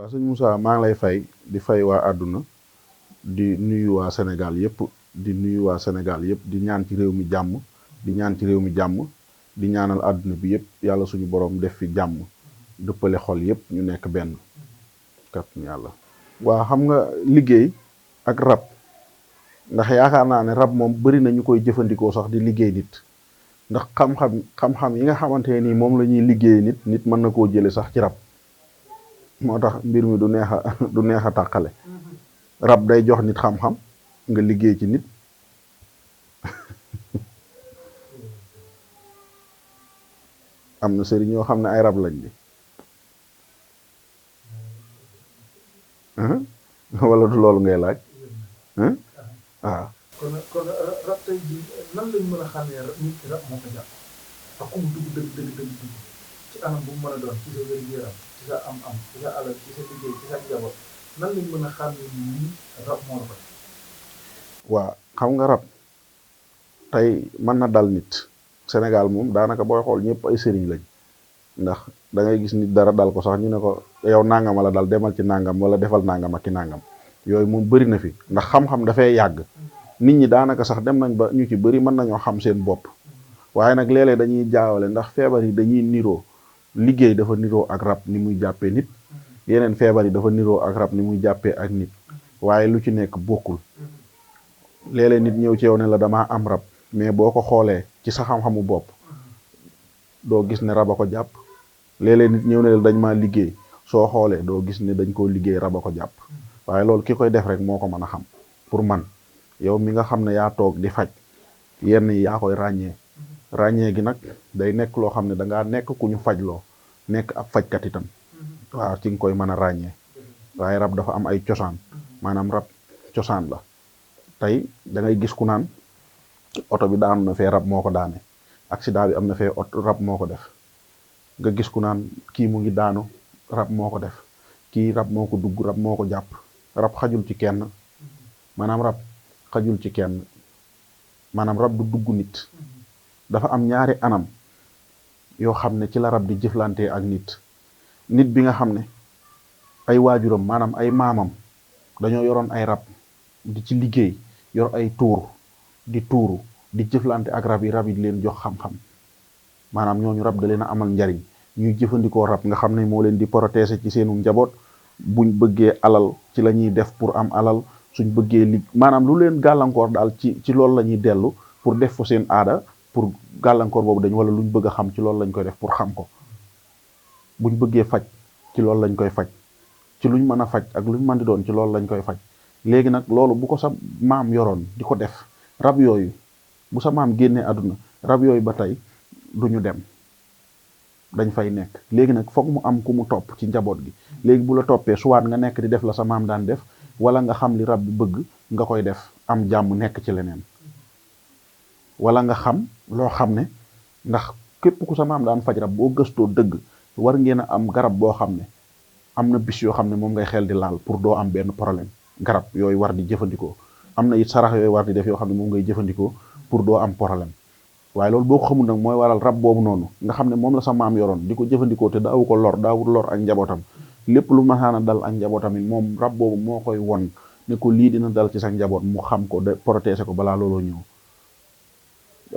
waaw sëñ Moussa maa ngi lay fay di fay waa àdduna di nuyu waa Sénégal yëpp di nuyu waa Sénégal yëpp di ñaan ci réew mi jàmm di ñaan ci réew mi jàmm di ñaanal àdduna bi yëpp yàlla suñu borom def fi jàmm dëppale xol yëpp ñu nekk benn kat yàlla. waa xam nga liggéey ak rab ndax yaakaar naa ne rab moom bari na ñu koy jëfandikoo sax di liggéey nit ndax xam-xam yi nga xamante nii moom la ñuy liggéey nit mën na koo jële sax ci rab. moo tax mbir mi du neex a du neex a tàqale rab day jox nit xam-xam nga liggéey ci nit am na sëriñ ñoo xam ne ay rab lañ di wala du loolu ngay laaj waaw. kon rab tey jii nan lañ mën a xàmmee nit ki rab moo ko jàpp ak ku mu dugg dëgg ci anam bu mu mën a doon ci sa wér-gu-yaram ci sa am-am ci sa alal ci sa liggéey ci sa njaboot nan lañ mën a xàmmee ni rab moo la ko. waaw xam nga rab tey mën na dal nit Sénégal moom daanaka booy xool ñëpp ay sëriñ lañ ndax da ngay gis nit dara dal ko sax ñu ne ko yow nangama la dal demal ci nangam wala defal nangam ak ki nangam yooyu moom bëri na fi ndax xam-xam dafay yàgg nit ñi daanaka sax dem nañ ba ñu ci bëri mën nañoo xam seen bopp waaye nag léeg-léeg dañuy jaawale ndax feebar yi dañuy niroo liggéey dafa niroo ak rab ni muy jàppee nit yeneen feebar yi dafa niroo ak rab ni muy jàppee ak nit waaye lu ci nekk bokkul léeg-léeg nit ñëw ci yow ne la damaa am rab mais boo ko xoolee ci sa xam-xamu bopp doo gis ne rab a ko jàpp léeg-léeg nit ñëw ne la dañ maa liggéey soo xoolee doo gis ne dañ koo liggéey rab a ko jàpp waaye loolu ki koy def rek moo ko mën a xam pour man yow mi nga xam ne yaa toog di faj yenn yi yaa koy ràññee gi nag day nekk loo xam ne dangaa nekk ku ñu fajloo nekk ab fajkat itam waaw ci nga koy mën a ràññee waaye rab dafa am ay cosaan maanaam rab cosaan la tey da ngay gis ku naan oto bi daanu na fee rab moo ko daane accident bi am na fee oto rab moo ko def nga gis ku naan kii mu ngi daanu rab moo ko def kii rab moo ko dugg rab moo ko jàpp rab xajul ci kenn maanaam rab xajul ci kenn maanaam rab du dugg nit dafa am ñaari anam yoo xam ne ci la rab di jëflante ak nit bi nga xam ne ay waajuram maanaam ay maamam dañoo yoroon ay rab di ci liggéey yor ay di tuuru di jëflante ak rab yi di leen jox xam-xam maanaam ñooñu rab da leen a amal njariñ ñuy jëfandikoo rab nga xam ne moo leen di protéger ci seenu njaboot buñ bëggee alal ci la ñuy def pour am alal suñ bëggee maanaam lu leen gàllankoor daal ci loolu la ñuy dellu pour def fa seen aada pour gàllankoor boobu dañ wala luñ bëgg a xam ci loolu lañ koy def pour xam ko buñ bëggee faj ci loolu lañ koy faj ci luñ mën a faj ak luñ mën di doon ci loolu lañ koy faj léegi nag loolu bu ko sa maam yoroon di ko def rab yooyu bu sa maam génnee àdduna rab yooyu ba tey duñu dem dañ fay nekk léegi nag foog mu am ku mu topp ci njaboot gi léegi bu la toppee suwaat nga nekk di def la sa maam daan def wala nga xam li rab bi bëgg nga koy def am jàmm nekk ci leneen wala nga xam loo xam ne ndax képp ku sa maam daan faj rab boo gëstoo dëgg war ngeen a am garab boo xam ne am na bis yoo xam ne moom ngay xel di laal pour doo am benn problème garab yooyu war di jëfandikoo am na it sarax yooyu war di def yoo xam ne moom ngay jëfandikoo pour doo am problème waaye loolu boo ko xamul nag mooy waral rab boobu noonu nga xam ne moom la sa maam yoroon di ko jëfandikoo te daawu ko lor daawul lor ak njabootam lépp lu masaana dal ak njabootam it moom rab boobu moo koy won ne ko lii dina dal ci sa njaboot mu xam ko de protéger ko balaa looloo ñëw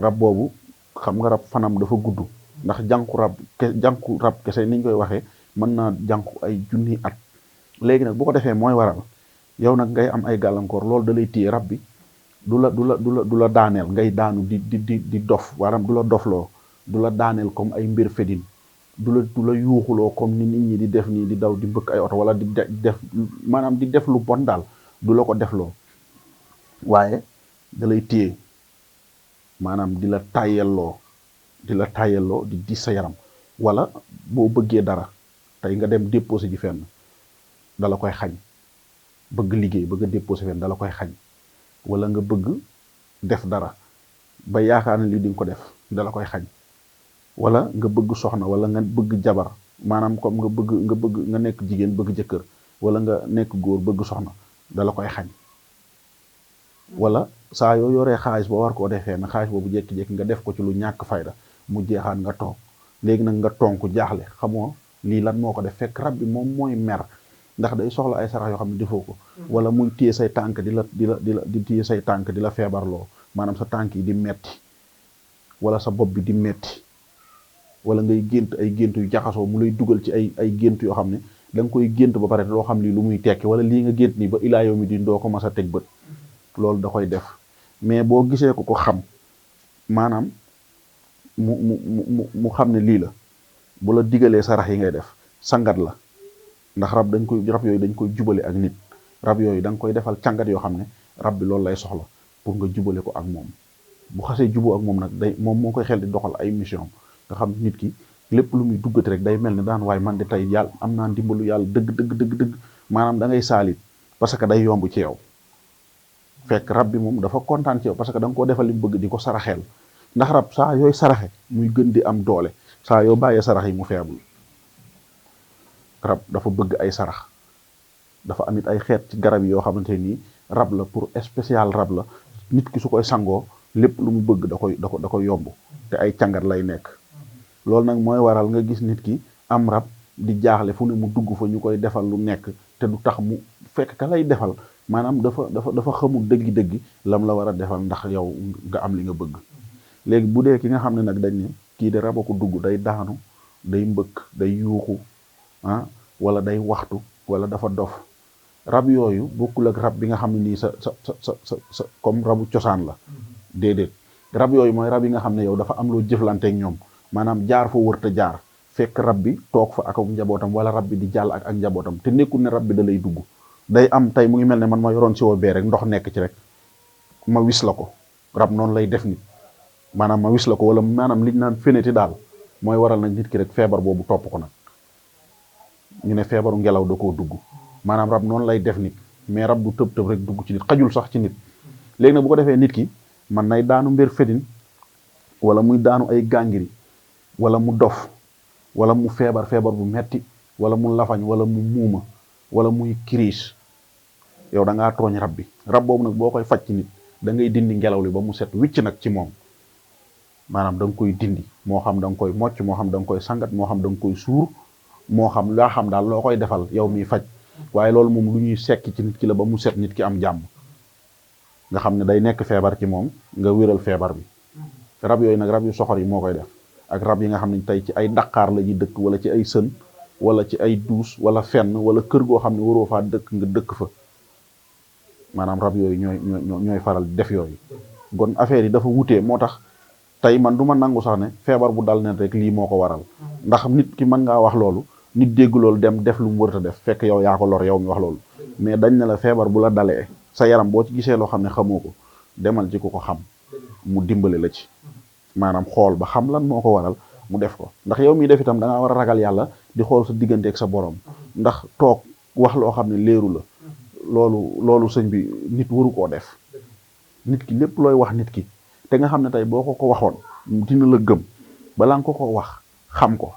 rab boobu xam nga rab fanam dafa gudd ndax jànku rab kese niñ koy waxee mën naa jànku ay junni at léegi nag bu ko defee mooy waral yow nag ngay am ay gàllankoor loolu da lay téye rab bi du la daaneel ngay daanu di dof waram du la dofloo du la daaneel comme ay mbir fedin du la yuuxuloo comme ni nit ñi di def nii di daw di mbëkk ay oto wala di def maanaam di def lu bon daal du la ko defloo waaye da lay téye maanaam di la tàyyelloo di diis sa yaram wala boo bëggee dara tey nga dem déposé ji fenn dala koy xañ bëgg liggéey bëgg a déposé fenn dala koy xañ wala nga bëgg def dara ba yaakaar ne lii di nga ko def dala koy xañ wala nga bëgg soxna wala nga bëgg jabar maanaam comme nga nekk jigéen bëgg jëkkër wala nga nekk góor bëgg soxna dala koy xañ wala saa yoo yoree xaalis boo war koo defee na xaalis boobu jékki-jékki nga def ko ci lu ñàkk fayda mu jeexaat nga toog léegi nag nga tonk jaaxle xamoo lii lan moo ko def fekk rab bi moom mooy mer ndax day soxla ay sarax yoo xam ne defoo ko wala muy téye say tànk di téye say tànk di la feebarloo maanaam sa tànk yi di metti wala sa bopp bi di metti wala ngay gént ay gént yu jaxasoo mu lay dugal ci ay gént yoo xam ne da nga koy gént ba pare loo xam lii lu muy tekki wala lii nga gént nii ba ilaa yow mi di doo ko mas a teg bët loolu da koy def mais boo gisee ko xam maanaam mu xam ne lii la bu la digalee sarax yi ngay def sangat la ndax rab yooyu dañ koy jubale ak nit rab yooyu da nga koy defal càngat yoo xam ne rab bi loolu lay soxla pour nga jubale ko ak moom bu xasee juboo ak moom nag moom moo koy xel di doxal ay mission nga xam nit ki lépp lu muy duggati rek day mel ne daan waaye man de tey yàlla am naa ndimbalu yàlla dëgg maanaam da ngay saalit parce que day yomb ci yow fekk rab bi moom dafa kontaan ci yow parce que da nga koo defal li mu bëgg di ko saraxeel ndax rab saa yooyu saraxe muy gën di am doole saa yoo bàyyee sarax yi mu feebul rab dafa bëgg ay sarax dafa amit ay xeet ci garab yi yoo xamante nii rab la pour spécial rab la nit ki su koy sangoo lépp lu mu bëgg da koy yomb te ay càngat lay nekk loolu nag mooy waral nga gis nit ki am rab di jaaxle fu ne mu dugg fa ñu koy defal lu nekk te du tax mu fekk ka lay defal maanaam dafa xamul dëggi-dëggi lam la war a defal ndax yow nga am li nga bëgg léegi bu dee ki nga xam ne nag dañ ne kii de raba ko dugg day daanu day mbëkk day yuuxu wala day waxtu wala dafa dof rab yooyu bokkul ak rab bi nga xam ne nii sa comme rabu cosaan la déedéet rab yooyu mooy rab yi nga xam ne yow dafa am loo jëflanteek ñoom maanaam jaar foo wërta jaar fekk rab bi toog fa ak njabootam wala rab bi di jàll ak njabootam te nekkul ne rab bi da lay dugg day am tey mu ngi mel ne man ma yoroon si woo bee rek ndox nekk ci rek ma wis la ko rab noonu lay def nit maanaam ma wis la ko wala maanaam liñ naan fénéti daal mooy waral nag nit ki rek feebar boobu topp ko nag ñu ne feebaru ngelaw da koo dugg maanaam rab noonu lay def nit mais rab du tëb rek dugg ci nit xajul sax ci nit léegi nag bu ko defee nit ki man nay daanu mbir fedin wala muy daanu ay gàngiri wala mu dof wala mu feebar bu metti wala mu lafañ wala mu muuma wala muy crise yow da ngaa tooñ rab bi rab boobu nag boo koy faj ci nit da ngay dindi ngelaw li ba mu set wicc nag ci moom maanaam da nga koy dindi moo xam da nga koy mocc moo xam da nga koy sangat moo xam da nga koy suur moo xam laa xam daal loo koy defal yow miy faj waaye loolu moom lu ñuy sekki ci nit ki la ba mu set nit ki am jàmm nga xam ne day nekk feebar ci moom nga wéral feebar bi rab yooyu nag rab yu soxor yi moo koy def ak rab yi nga xam ne tey ci ay daqaar la ñuy dëkk wala ci ay sën wala ci ay duus wala fenn wala kër goo xam ne waroo faa dëkk nga dëkk fa maanaam rab yooyu ñooy faral di def yooyu kon affaire yi dafa wutee moo tax tey man du ma nangu sax ne feebar bu dal nen rek lii moo ko waral ndax nit ki mën ngaa wax loolu nit dégg loolu dem def lu mu wërta def fekk yow yaa ko lor yow mi wax loolu mais dañ ne la feebar bu la dalee sa yaram boo ci gisee loo xam ne xamoo ko demal ci ku ko xam mu dimbale la ci maanaam xool ba xam lan moo ko waral mu def ko ndax yow miy def itam da ngaa war a ragal yàlla di xool sa diggante ak sa borom ndax toog wax loo xam ne leeru la loolu sëñ bi nit waru koo def nit ki lépp looy wax nit ki te nga xam ne tey boo ko waxoon dina la gëm balaa nga ko wax xam ko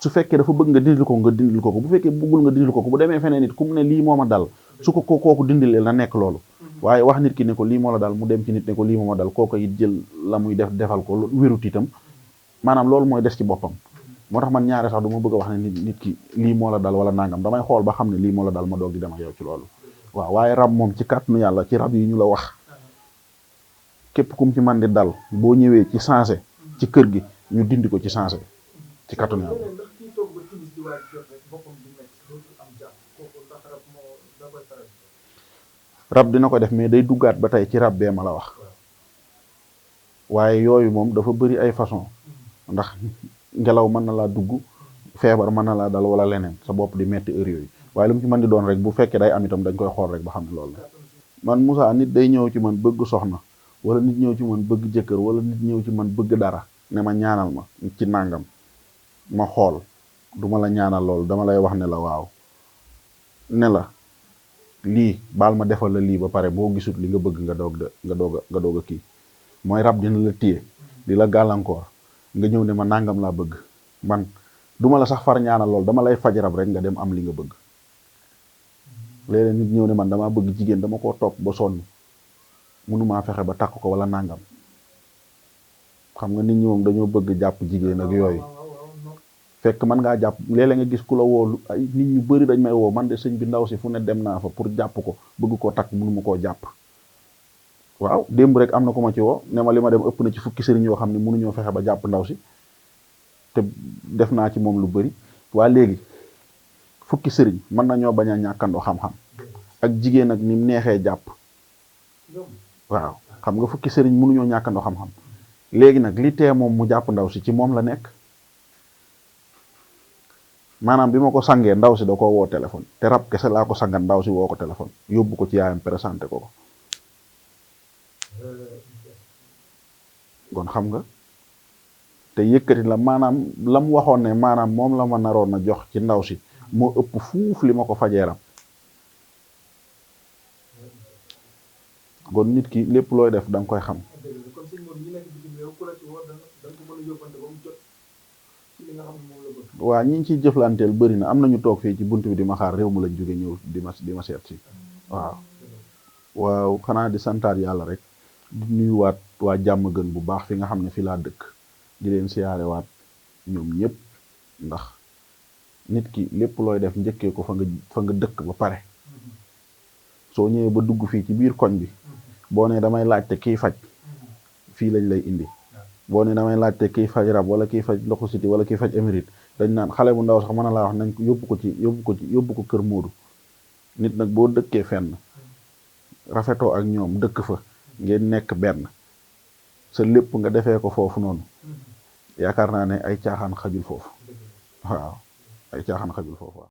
su fekkee dafa bëgg nga dindil ko bu fekkee bëggul nga dindil ko bu demee feneen nit ku mu ne lii moo ma dal su ko kooku dindilee na nekk loolu waaye wax nit ki ne ko lii moo la dal mu dem ci nit ne ko lii moo ma dal kooku it jël la muy defal ko wérut itam maanaam loolu mooy des ci boppam moo tax man ñaare sax du ma bëgg a wax ne nit ki lii moo la dal wala nangam damay xool ba xam ne lii moo la dal ma doog di dem ak yow ci loolu waaw waaye rab moom ci kàttanu yàlla ci rab yi ñu la wax képp kum ci man di dal boo ñëwee ci sensé ci kër gi ñu dindi ko ci sensé ci kàttanu yàlla rab dina ko def mais day duggaat ba tey ci rab bee ma la wax waaye yooyu moom dafa bëri ay façon ndax ngelaw mën na laa dugg feebar mën na laa dal wala leneen sa bopp di metti heure yooyu waaye lu mu ci mën di doon rek bu fekkee day am itam dañ koy xool rek ba xam ne loolu la man Moussa nit day ñëw ci man bëgg soxna wala nit ñëw ci man bëgg jëkkër wala nit ñëw ci man bëgg dara ne ma ñaanal ma ci nàngam ma xool duma la ñaanal loolu dama lay wax ne la waaw ne la lii baal ma defal la lii ba pare boo gisut li nga bëgg nga doog a kii mooy rab dina la téye di la gàllankoor nga ñëw ne ma nangam laa bëgg man duma la sax far ñaanal lool dama lay faj rab rek nga dem am li nga bëgg léeg-léeg nit ñëw ne man damaa bëgg jigéen dama koo topp ba sonn mënumaa fexe ba takk ko wala nangam xam nga nit ñi moom dañoo bëgg jàpp jigéen ak yooyu fekk mën ngaa jàpp léeg-léeg nga gis ku la woo ay nit ñu bëri dañ may woo man de sëñ bi ndaw si fu ne dem naa fa pour jàpp ko bëgg koo takk mënu ma koo jàpp. waaw démb rek am na ko ma ci woo ne ma li ma dem ëpp na ci fukki sëriñ yoo xam ne mënuñoo fexe ba jàpp ndaw si te def naa ci moom lu bëri. waa léegi fukki sëriñ mën nañoo bañ a ñàkkandoo xam-xam ak jigéen ak ni mu neexee jàpp. waaw xam nga fukki sëriñ mënuñoo ñàkkandoo xam-xam léegi nag li tee moom mu jàpp ndaw si ci moom la nekk. maanaam bi ma ko sangee ndaw si da koo woo téléphone te rab kese laa ko sangan ndaw si woo ko téléphone yóbbu ko ci yaayam présenté ko. kon xam nga te yëkkati la maanaam la mu waxoon ne maanaam moom la ma naroon a jox ci ndaw si moo ëpp fuuf li ma ko fajee rab. kon nit ki lépp looy def da nga koy xam. waa ñi ciy jëflanteel bëri na am nañu toog fii ci bunt bi di ma xaar réew mu lañ jóge ñëw di ma seet si. waaw xanaa di santaat yàlla rek di nuyuwaat waa jàmm gën bu baax fi nga xam ne fi laa dëkk di leen siyaarewaat ñoom ñëpp ndax nit ki lépp looy def njëkkee ko fa nga dëkk ba pare soo ñëwee ba dugg fii ci biir koñ bi boo ne damay laajte kiy faj fii lañ lay indi boo ne damay laajte kiy faj rab wala kiy faj ndoxu siti wala kiy faj émérite dañ naan xale bu ndaw sax mën na laa wax nañ ko yóbbu ko kër Moodu. nit nag boo dëkkee fenn rafetoo ak ñoom dëkk fa ngeen nekk benn sa lépp nga defee ko foofu noonu yaakaar naa ne ay caaxaan xajul foofu. waaw ay caaxaan xajul foofu.